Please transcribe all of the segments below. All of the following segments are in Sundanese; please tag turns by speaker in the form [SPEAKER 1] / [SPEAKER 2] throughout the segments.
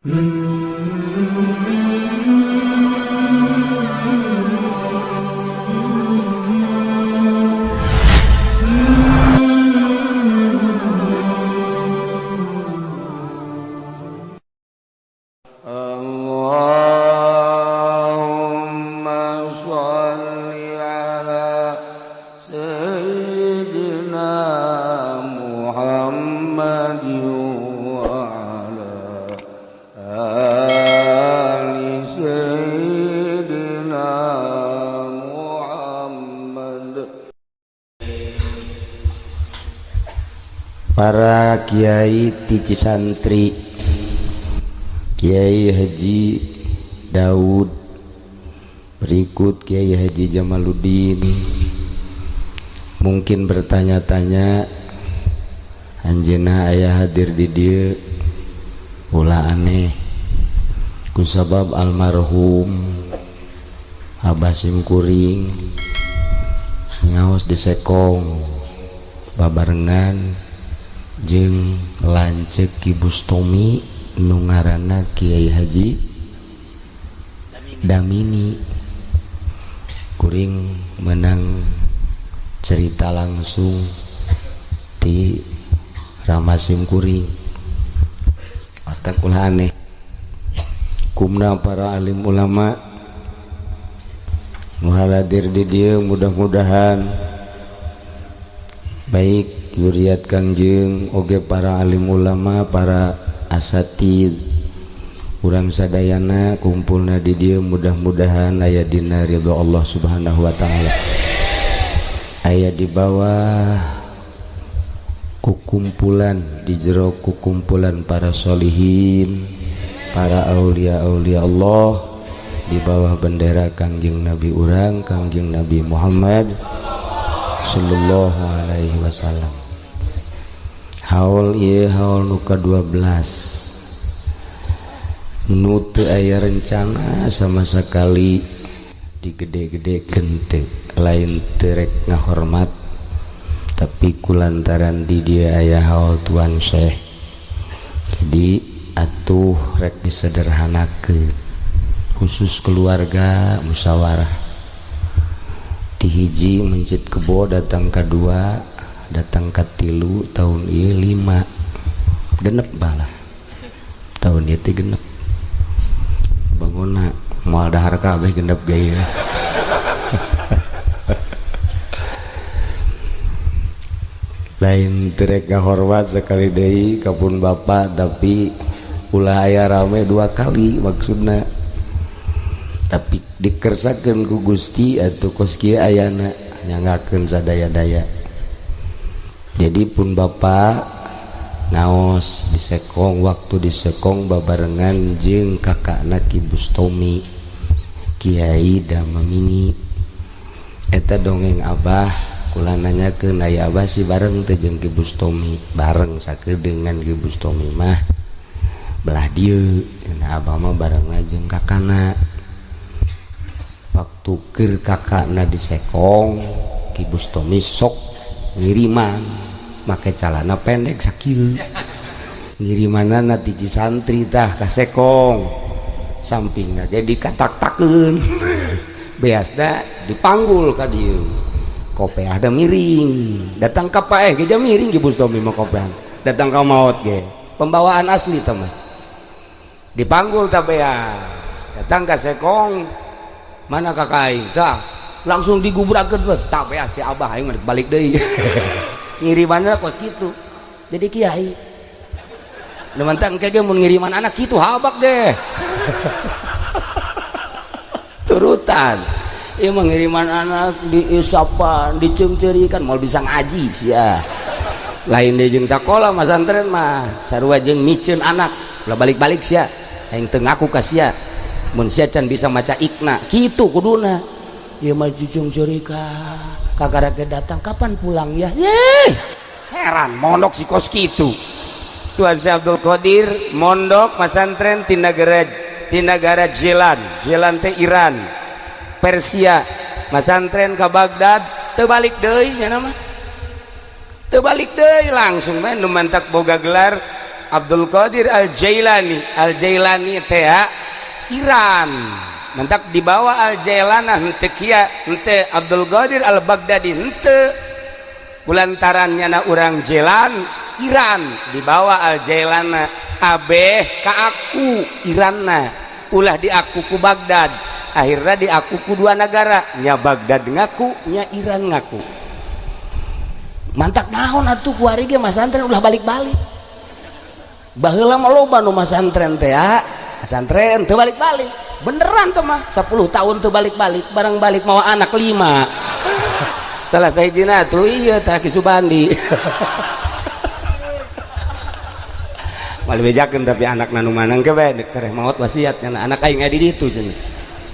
[SPEAKER 1] اللهم صل على سيدنا محمد وعلى آل سيدنا محمد.
[SPEAKER 2] Para kiai ti Cisantri, Kiai Haji Daud, berikut Kiai Haji Jamaluddin, mungkin bertanya-tanya, anjeunna aya hadir di dieu? Ulah aneh, kusabab almarhum Abah simkuring ngaos di Sekong babarengan jeung lanceuk Ki Bustomi nu ngaranna Kiai Haji Damini. Kuring menang cerita langsung di Rama simkuring. Otak ulah aneh, kumna para alim ulama nu hadir di dieu, mudah-mudahan baik zuriat Kangjeng oge para alim ulama, para asatid, urang sadayana kumpulna di dieu, mudah-mudahan aya dina ridho Allah Subhanahu wa taala, aya di bawah kukumpulan, di jero kukumpulan para solihin, para aulia-aulia Allah, di bawah bendera Kangjeng Nabi urang, Kangjeng Nabi Muhammad sallallahu alaihi wasallam. Haul ieu haul nu ka-12, nu teu aya rencana sama sekali digede-gedekeun teu, lain teu rek ngahormat, tapi kulantaran di dieu aya haul Tuan Syekh, jadi atuh rek disederhanakeun, khusus keluarga musyawarah. Ti hiji mencit kebo datang ka dua, datang ka tilu, tahun ieu lima, genep balah tahun ieu teh genep. Bangunna moal dahar kabeh genep ge. Lain terek ngahormat sekali deui ka pun bapak, tapi ulah aya rame dua kali maksudna, tapi dikersakeun ku Gusti atuh kos kieu ayana nyangakeun sadaya-daya. Jadi pun bapak ngaos di Sekong, waktu di Sekong babarengan jeung kakakna Ki Bustomi, Kiai Damamini. Eta dongeng abah kula nanyakeun, aya abah si bareng teh jeung Ki Bustomi? Bareng sakedeungan Ki Bustomi mah belah dieu cenah, abah mah barengna jeung kakana. Waktu keur kakakna di Sekong, Ki Bustomi sok ngiriman make calana pendek sakieu, ngirimanana ti Cisantri tah ka Sekong, sampingna ge dikatak-takeun, beasna dipanggul ka dieu, kopeah da miring, datang ka paeh ge miring Ki Bustomi mah kopeah, datang ka maot ge pembawaan asli tah mah, dipanggul tah beas, datang ka Sekong, mana kakak aing tah langsung digubrakeun, tak beas ti abah aing balik deui. Ngirimanna kos kitu jadi kiai. Lemantan kege mun ngiriman anak kitu habak deh. Turutan ieu mah ngiriman anak diisapan, diceungceurikan, moal bisa ngaji sia. Lain deui jeung sakola masantren mah sarua jeung miceun anak, ulah balik-balik sia, aing teu ngaku ka sia mun sia can bisa maca ikna kitu kuduna. Ieu mah diceungceurikan, kagarake datang, kapan pulang ya? Yeay, heran mondok si kos kitu. Tuan Syekh Abdul Qadir mondok masantren ti nagara Jilan, Jilan teh Iran, Persia, masantren ka Baghdad, teu balik deui nya mah. Teu balik deui langsung bae nu mantak boga gelar Abdul Qadir Al-Jailani. Al-Jailani teh Iran. Mentak dibawa Al-Jailana henteu kia henteu Abdul Qadir Al-Baghdadi henteu. Kulantaran nyana urang Jelan Iran dibawa Al-Jailana abeh ka aku Iranna ulah diaku ku Baghdad. Akhirnya diaku ku dua negara, nya Baghdad ngaku, nya Iran ngaku.
[SPEAKER 3] Mantak naon atuh kuari ge masantren ulah balik-balik. Baheula mah loba nu masantren teh ya, masantren teu balik-balik. Beneran tuh mah 10 tahun teu balik-balik, barang balik mawa anak 5.
[SPEAKER 2] Salah sahijina tuh iya tah Ki Subandi. Malah bejakeun tapi anak nu manang ke bae tereh maot wasiat nya anak aing di ditu cenah.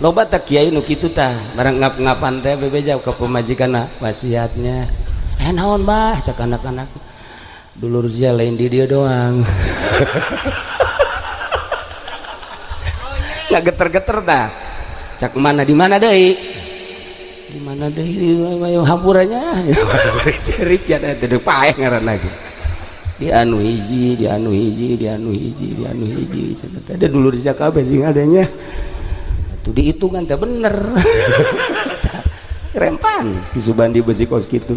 [SPEAKER 2] Loba tah kiai nu kitu tah barang ngap-ngapan teh bebeja ka pamajikanna wasiatnya.
[SPEAKER 3] Naon bah cak anak-anak.
[SPEAKER 2] Dulur sia lain di dia doang. Nggak geter-geter tah. Cak mana di mana deui? Di mana deui hampuranya? Cerik ya teh paeh ngaran lagi. Di anu hiji, di anu hiji, di anu hiji, di anu hiji. Ada dulur sia kabeh sing adanya. Atuh dihitungan teh bener. Rempan Ki Subandi besi kos kitu.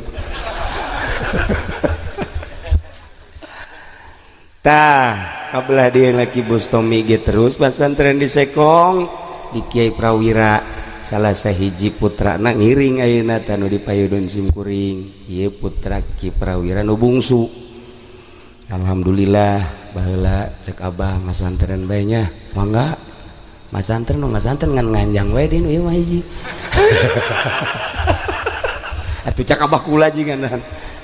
[SPEAKER 2] Tah, kabelah dia lagi Bustomi ge terus pasantren di Sekong di Kiai Prawira salah sahiji putrana ngiring ayeuna tah nu dipayudun simkuring. Ieu putra Ki Prawira nu bungsu. Alhamdulillah baheula cek abah masantren bae nya. Mangga masantren nu masantren ngan nganjang we di nu ieu mah hiji. Atuh cek abah kula jeung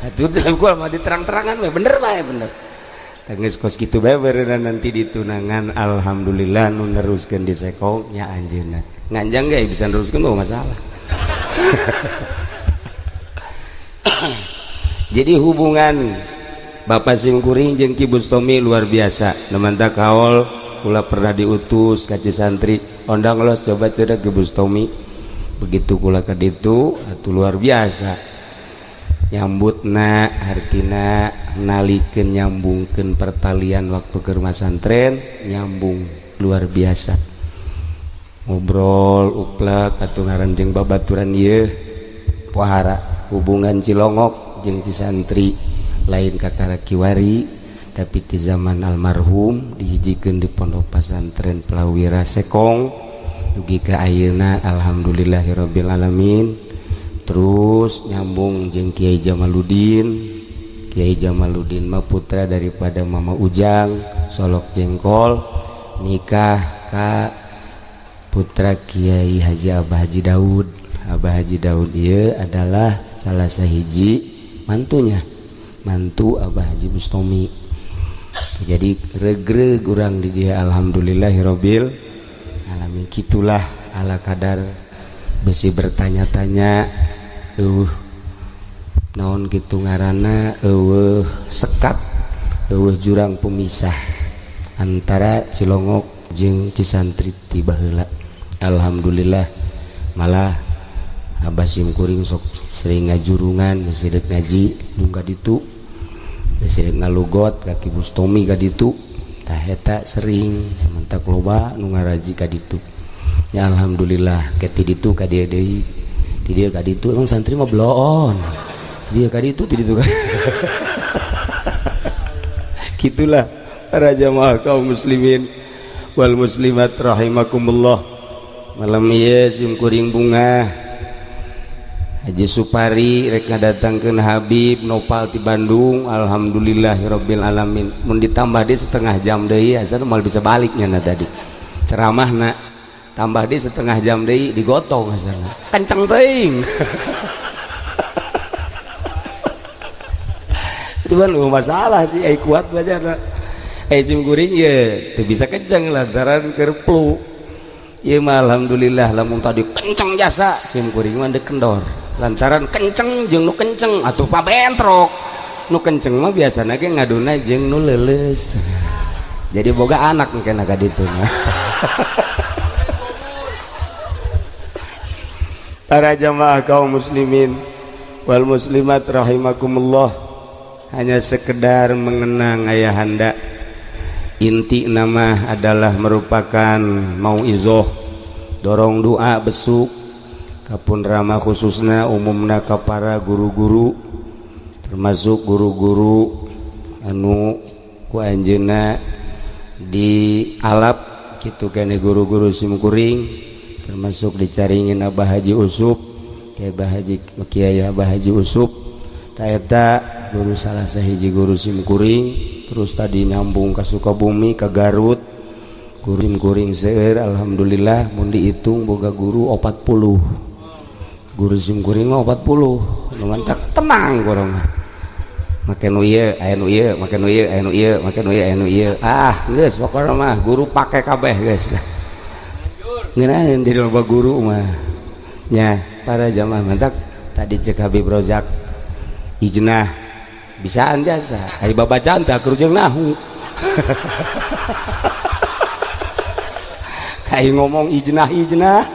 [SPEAKER 2] atuh kula mah diterang-terangan we bener bae bener. Tangis kos kitu bae beureunan nanti ditunangan alhamdulillah nu neruskeun di Sekong nya anjeunna. Nganjang ge bisa neruskeun mah masalah. Jadi hubungan Bapak simkuring jeung Ki Bustomi luar biasa. Nemanta kaol kula pernah diutus ka Cisantri, ondang los coba cedak Ki Bustomi. Begitu kula ka ditu atuh luar biasa. Nyambutna hartina nalikeun nyambungkeun pertalian waktu ke rumah santren nyambung luar biasa. Ngobrol uplek atuh ngaran jeung babaturan ieu pohara hubungan Cilongok jeung Cisantri lain kakara kiwari tapi di zaman almarhum dihijikeun di pondok pesantren Prawira Sekong dugi ka ayeuna alhamdulillahirabbil alamin. Terus nyambung jeung Kiai Jamaluddin. Kiai Jamaluddin mah putra daripada Mama Ujang Solok Jengkol nikah ka putra Kiai Haji Abah Haji Daud. Abah Haji Daud ieu adalah salah sahiji mantunya, mantu Abah Haji Bustomi. Jadi regreg urang di dia alhamdulillahirabbil alamin. Kitulah ala kadar besi bertanya-tanya naon kitu ngaranna eueuh sekat eueuh jurang pemisah antara Cilongok jeung Cisantri ti baheula. Alhamdulillah malah abah simkuring sok sering ngajurungan besi deuk ngaji nu ka ditu besi deuk ngalugot ka Ki Bustomi ka ditu tah eta sering mentak loba nu ngaraji ka ditu. Ya alhamdulillah ke ti ditu ka dieu deui ti dieu ka ditu emang santri mah bloon dia ka ditu ti ditu ka. Gitulah para jamaah kaum muslimin wal muslimat rahimakumullah. Malam ieu simkuring bunga Haji Supari rek ngadatangkeun Habib Nopal ti Bandung. Alhamdulillahirabbil alamin. Mun ditambah deui setengah jam deui asana moal bisa balik nya tadi. Ceramahna tambah deui setengah jam deui digotong asana. Kenceng teuing. Itu mah lu masalah sih ai kuat belajarna. Ai simkuring ye teu bisa kenceng lantaran keur flu. Ieu mah alhamdulillah lamun tadi kenceng jasa simkuring mah deuk kendor. Lantaran kenceng jeung nu kenceng atuh pabentrok. Nu kenceng mah biasana ge ngaduna jeung nu leuleus. Jadi boga anak engkena ka ditu mah. Para jamaah kaum muslimin wal muslimat rahimakumullah, hanya sekedar mengenang ayahanda Inti nama adalah merupakan mauizoh, dorong doa besuk kapun rama khususna umumna ka para guru-guru, termasuk guru-guru anu ku anjeunna di alap kitu kene guru-guru simkuring, termasuk dicaringin Abah Haji Usup, Kiai Abah Haji, Kiai Abah Haji Usup ta eta guru salah sahiji guru simkuring. Terus tadi nyambung ke Sukabumi, ke Garut, guru simkuring seueur alhamdulillah. Mun dihitung boga guru 40, guru simkuring mah 40. Nu mantak tenang kurang mah, make nu ieu aya nu ieu, make nu ieu aya nu ieu, make nu ieu aya nu ieu, ah geus pokona mah guru pake kabeh geus ngeunaheun jadi loba guru mah nya. Para jamaah, mantak tadi cek Habib Rozak ijnah bisaan jasa ari babacaan teh akur jeung nahu. Ai ngomong ijnah ijnah,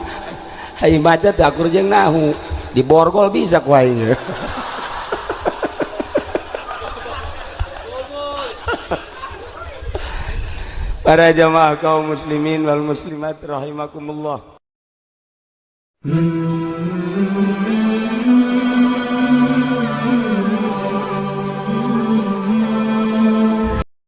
[SPEAKER 2] ai maca teh akur jeung nahu, diborgol bisa ku aing. Para jamaah kaum muslimin wal muslimat rahimakumullah.